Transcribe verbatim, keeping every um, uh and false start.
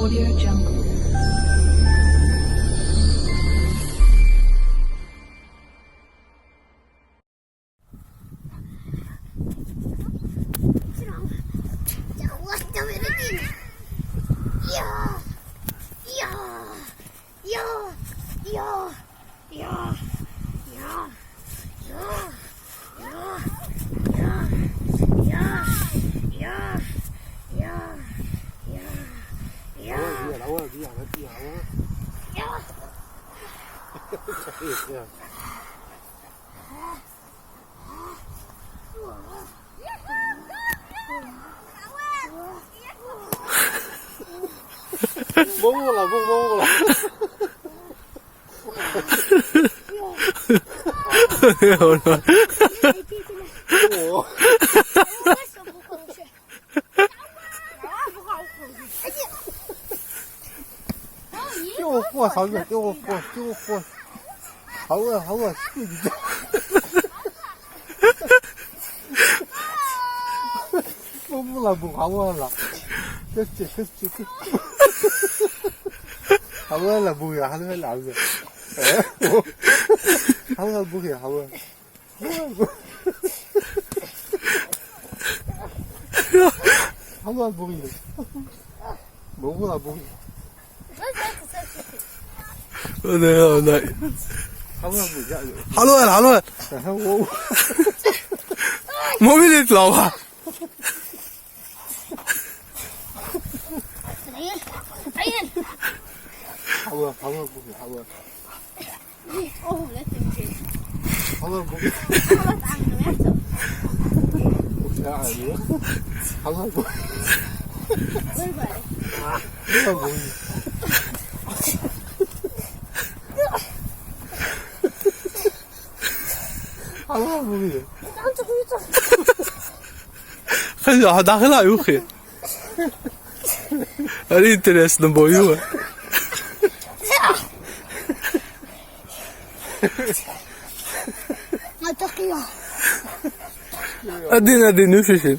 Audio Jungle. Bông là bông, bông là. Ủa. Cái ô khua sáu giờ, cái ô khua, cái ô khua. Sáu giờ, sáu giờ. Không là buồn, sáu giờ là. Chết, chết, chết, chết, chết. Sáu giờ là buồn à, sáu giờ là buồn. Sáu giờ buồn à, sáu giờ. Sáu giờ buồn. Buồn là buồn. Ôi, này, ôi, này. Sáu giờ buồn dạy rồi. Sáu giờ, sáu giờ. Sao không? Movie đi lâu à? Sáu giờ, sáu giờ buồn, sáu giờ. Sáu giờ buồn. Sáu giờ buồn. Sáu giờ buồn. Sáu giờ buồn. Khán giả đã khá là yêu khi. Ari interest na boyu. Adin, adin, nufishin.